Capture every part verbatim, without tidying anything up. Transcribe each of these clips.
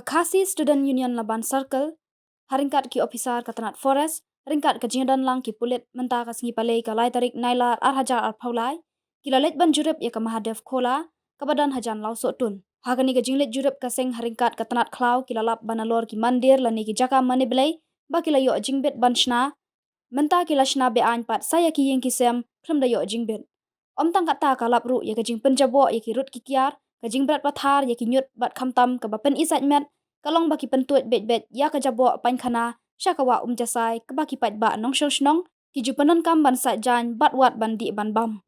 Khasi Student Union Laban Circle, ha ryngkat ki ophisar ka tnat Forest, ryngkat ka jingdon lang ki pulit, mynta ka sngi Palei ka lai tarik Nailar ar hajar arphew lai, ki la leit ban jurip ïa ka Mahadev Khola, kaba don hajan Lawsohtun. Ha kane ka jingleit jurip ka seng ha ryngkat ka tnat khlaw ki la lap ban nalor ki mandir lane ki jaka mane blei, ba ki la ïoh jingbit ban shna, mynta ki la shna be-aiñ pat sa ïa ki ïing ki sem, khlem da ïoh jingbit. Ym tang katta, ka lap ruh ïa ka jingpynjaboh ïa ki rud ki kiar, ka jingbret pathar ïa ki ñiut bad khamtam kaba pynïaid met, ka long ba ki pyntuid beit beit ïa ka jaboh painkhana sha ka wah Umjasai, kaba ki paidbah nongshong shnong ki ju pyndonkam ban sait jaiñ bad wat ban dih ban bam.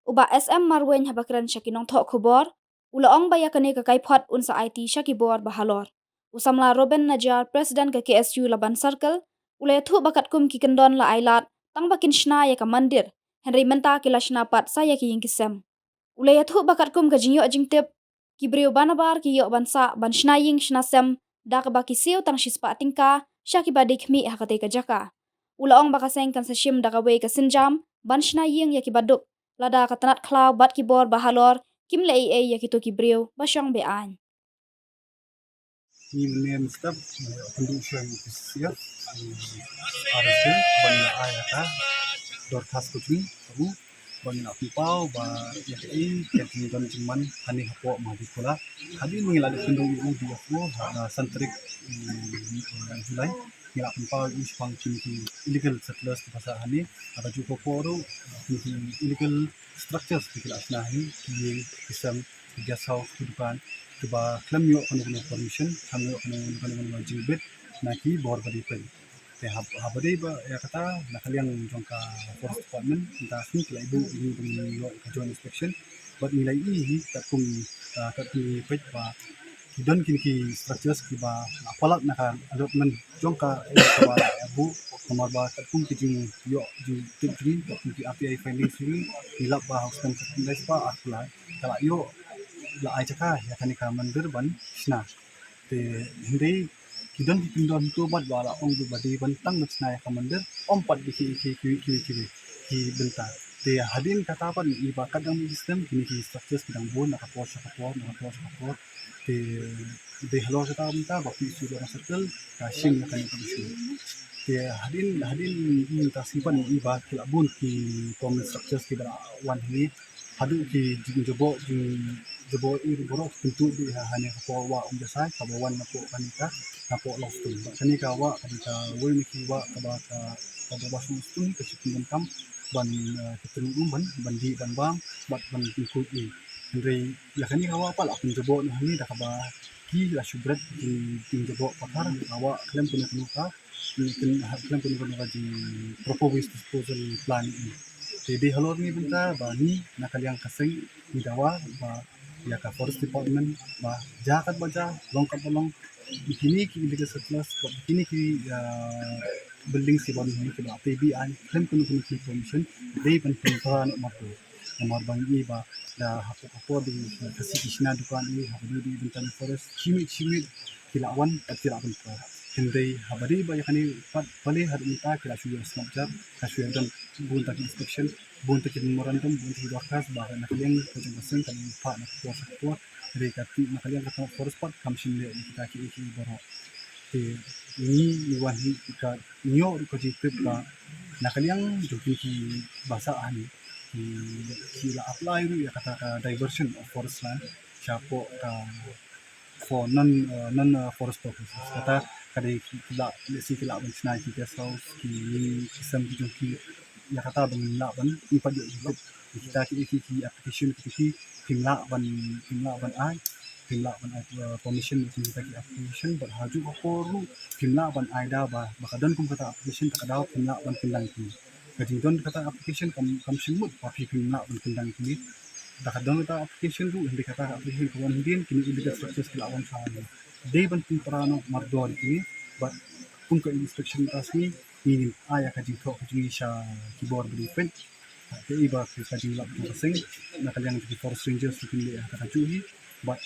U Bah S M Marwein haba kren sha ki nongthoh khubor, u la ong ba ïa kane ka kaiphod un sa aiti sha ki bor ba halor. U samla Robin Najiar, President ka K S U Laban Circle, u la ïathuh ba katkum ki kyndon la ai lad tang ba kin shna ïa ka mandir, hynrei mynta ki la shna pat sa ïa ki ïing ki sem. U la ïathuh ba katkum ka jingïoh jingtip, ki briew ba nabar ki ïoh ban sah ban shna ïing shna sem da kaba ki siew tang shispah tyngka sha kiba dei khmih ha katei ka jaka. U la ong ba ka seng kan sa shim da kawei ka sienjam ban shna ïing ïa kiba duk, lada ka tnat khlaw bad ki bor ba halor kim leh ei ei ïa kito ki briew ba shong be-aiñ. Hi mynne mynstep, eh, kynduh shuwa ïa u P C C F, eh, R S J, ba ngi la ai ïa ka dorkhas ka jong ngi, ka u, ba ngi la pynpaw ba ïa kaei ka jingdon jingman hangne hapoh Mahadev Khola. Hadien ba ngi la leit kynduh ïa u D F O ha ka san tarik, eh, July, ngi la pynpaw ïa u shaphang kine ki illegal settlers kiba sah hangne, ha kajuh ka por ruh kine ki illegal structures ki la shna hangne, ki ïing ki sem, ki guest house, ki dukan, kiba khlem ïoh kano kano permission, khlem ïoh kano kano kano jingbit na ki bor ba dei peit. Te hab-, haba dei ba ïa kata, na ka liang jong ka Forest Department, mynta ka sngi ki la ïoh, ïoh ban ïoh ka joint inspection. Bad ngi la ïohi hi katkum, ah, katkum ngi peit ba ki don kine ki structures kiba la palat na ka allotment jong ka area kaba la buh, namar ba katkum ki jingïoh jingtip jong ngi, katkum ki R T I findings jong ngi, ngi lap ba ha u snem khatwei lai spah arphew lai ka la ïoh, la ai jaka ïa kane ka mandir ban shna. Te hynrei ki don ki kyndon to bad ba la ong ba dei ban tang ban shna ïa ka mandir, ym pat da ki, ki, ki, ki, ki, ki bynta. Te hadien kata pat ngi i ba katba dang mih ki snem kine ki structures ki dang bun na ka por sha ka por, na ka por sha ka por. Te dei halor kata ka bynta ba P S U Laban Circle ka shim ïa kane ka issue. Te hadien, hadien mynta sngi pat ngi i ba ki la bun ki permanent structures kiba la wan hangne. Haduh ki jingjaboh, jingjaboh ïa baroh ki pyntuid beit ha, hangne hapoh wah Umjasai kaba wan napoh kane ka, napoh Lawsohtun. Bad kane ka wah ka dei kawei na ki wah kaba ka, kaba ba shong Lawsohtun ka shu pyndonkam ban, eh, ki tynriew um ban, ban dih ban bam bad ban pynkuid ïing. Hynrei ïa kane ka wah pat la pynjaboh noh hangne da kaba ki la shu bret jing, jingjaboh pathar, ka wah khlem kano kano ka, khlem kano kano ka jing proper waste disposal plan. Te dei halor ne bynta ba ngi na ka liang ka seng ngi dawa ba ïa ka Forest Department ba jia katba jia, long katba long, ïa kine ki illegal settlers bad ïa kine ki, ah, buildings kiba don hangne kiba la pei be-aiñ khlem kano kano ki permission, dei ban pynpra noh marto. Namar ba ngi i ba da hapoh ka por dei ka shi ki shna dukan, i haba dei dei bynta na forest, shi miet shi miet ki la wan bad ki la pynpra. Hynrei haba dei ba ïa kane pat balei haduh mynta ki la shu ïa sngap jar, ka shu ïa don bun ta ki inspection, bun ta ki memorandum, bun ta ki dorkhas ba na ka liang ka jong ka seng kan phah na ka por sha ka por. Hynrei ka ti na ka liang ka tnat forest pat kam shym leh ïa kita kiei kiei baroh. Te ngi, ngi wan hi ka, ngi ïoh ruh ka jingtip ba na ka liang jong kine kiba sah hangne ki, ki la apply ruh ïa kata ka diversion of forest land shapoh ka for non, uh, non, uh, forest purposes. Kata ka dei ki, ki lah, let's say ki lah ban shna ki guest house, ki ïing ki sem ki jong ki, ïa kata ba ngim lah ban, ngim pat ïoh jingtip. Kita ki, ki, ki application ki, ki phim lah ban, phim lah ban ai, phim lah ban ai, uh, permission ïa kita ki application, bad ha juh ka por ruh phim lah ban ai da ba, ba ka don kum kata application, ta ka daw phim lah ban kyndang ki. Ka jingdon kata application kam, kam shym mut ba phi phim lah ban kyndang kine. Da ka don kata application ruh, hynrei kata application ka wan hadien kine illegal structures ki la wan sha hangne. Dei ban pynpra noh marto ïa kine, bad kum ka inspection mynta sngi, ngi ngin ai ïa ka jingthoh ka jong ngi sha ki bor ba dei peit. Kaei ba ka jinglap jong ka seng, na ka liang jong ki forest rangers ruh kin leh ïa kata kajuh hi, bad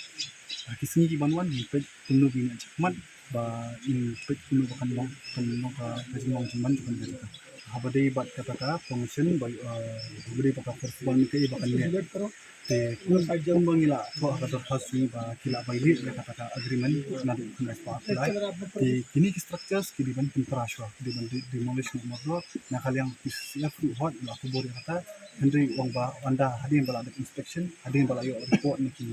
ha ki sngi ki ban wan ngin peit kumno ba ngin ïa shakmat, ba ngin peit kumno ba kan long, kan long ka, ka jinglong jingman jong kane ka jaka. Haba dei bad kata ka convention ba, eh, haba dei bad ka forest department ka i ba kan leh. Te kum, kumba ngi la thoh ha ka dorkhas jong ngi ba ki la violate ïa kata ka agreement naduh khyndai spah July. Te kine ki structures ki dei ban pyntra shuwa, ki dei ban de-, demolish noh mardor. Na ka liang P C C F ruh hooid la khubor ïa kata. Hynrei ong ba ynda hadien ba la dep inspection, hadien ba la ïoh report na ki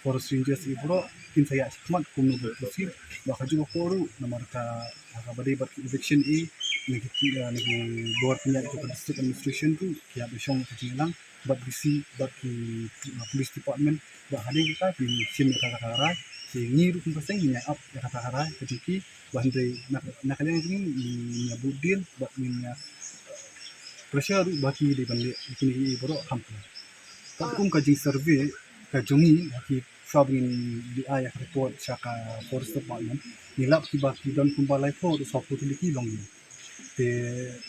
forest rangers i baroh, kin sa ïa shakmat kumno ban proceed. Ba ka juh ka por ruh namar ka, ha kaba dei bad ki eviction i, na ki, na ki bor pynïaid jong ka district administration ruh ki hap ban shong ka jingïalang bad D C bad ki, uh, police department. Ba hadien kata ki shim ïa kata ka rai. Te ngi ruh kum ka seng ngin ïa ap ïa kata ka rai ka jong ki. Ba hynrei na, na ka liang jong ngi ngin ïa bud deal bad ngin ïa pressure ruh ba ki dei ban leh ïa kine ki baroh kham pynlong. Katkum ka jingsurvey ka jong ngi ha ki, shuwa ba ngin ïa ai ïa ka report sha ka forest department, ngi lap ki ba ki don kumba laiphew haduh sawphew tylli ki longïing. Te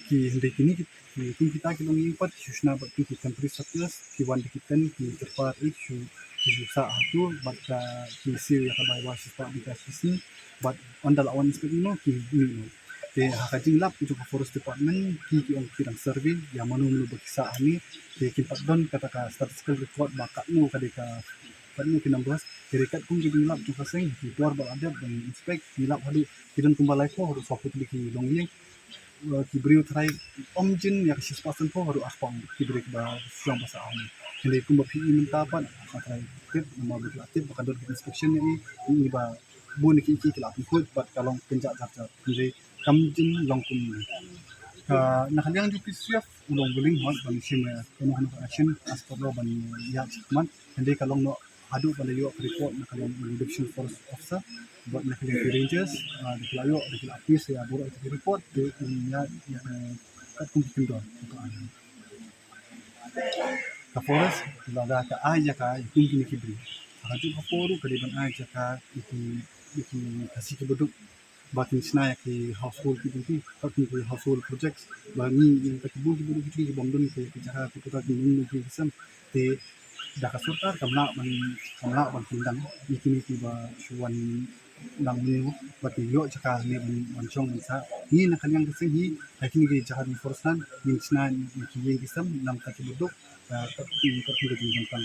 ki hynrei kine ki, ki, kum kita ki longïing pat ki shu shna bad ki, ki temporary structures, ki wan da ki tent, ki tirpal, ki shu, ki shu sah hato bad ka, ki siew ïa ka bai ba shispah bynta shisngi. Bad ynda la wan inspect noh ki mih noh. Te ha ka jinglap ka jong ka forest department ki, ki ong ki dang survey ïa mano mano ba ki sah hangne. Te kin pat don kata ka statistical record ba katno ka dei ka, katno ki numbers. Te katkum ka jinglap jong ka seng, ki por ba la dep ban inspect, ngi lap haduh ki don kumba laiphew haduh sawphew tylli ki longïing. Eh, ki briew tharai ym jin ïa ka shispah sanphew haduh arphew ki briew kiba shong ba sah hangne. Hynrei kumba phi i mynta pat, nga tharai tip namar ba ki la tip ba ka don ka inspection ïa i, i ba bun ki, ki, ki la pynkhuid bad ka long kynjah jar jar. Hynrei kam jin long kumne. Ka, na ka liang jong P C F u long willing hooid ban shim, eh, kano kano ka action as per law ban ïa shakmat. Hynrei ka long noh haduh ban da ïoh ka report na ka liang u division forest officer bad na ka liang ki rangers, ah, da ki la ïoh, da ki la appear ïa baroh ki report, te un ïa, ïa, eh, katkum ki kyndon. Ka forest lada ka ai jaka ïa kum kine ki briew, ha kajuh ka por ruh ka dei ban ai jaka ïa ki, ïa ki Khasi kiba duk ba kin shna ïa ki household ki jong ki, katkum ki household projects. Ba ngi ïa ki bun kiba duk ki jong ki bym don ki jaka, ki pyrta ki nongmihkhmat ki sem. Te da ka sorkar kam lah ban, kam lah ban pyndang ïa kine kiba shu wan nang mynno ba ki ïoh jaka ne ban, ban shong ban sah. Ngi na ka liang ka seng hi, ha kine ki jaka jong forest land ngin shna ïa ki ïing ki sem namar ka kiba duk, ah, ka, ka, ka, ka jingdonkam.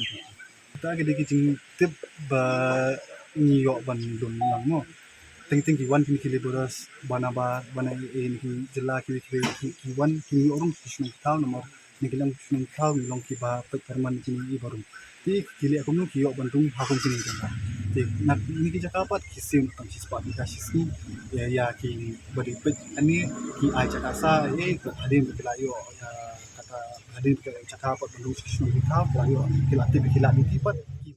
Kita ki dei ki jingtip ba ngi ïoh ban don lang mo. Teng teng ki wan kine ki labourers, bana ba, bana e, e, na ki jylla ki, ki, ki, ki wan, ki ïoh rung ki shnong ki thaw namar na ki liang ki shnong ki thaw ngi long kiba peit pyrman kine i barum. Te ki leh kumno ki ïoh ban rung ha kum kine ki jaka. Te na kine ki jaka pat ki siew tang shispah bynta shisngi ïa, ïa kiba dei peit kane, ki ai jaka sah e, ka hadien ba ki la ïoh, ah, kata hadien ba ki la ïoh jaka pat ban rung sha ki shnong ki thaw, ki la ïoh, ki la tip, ki la tip pat.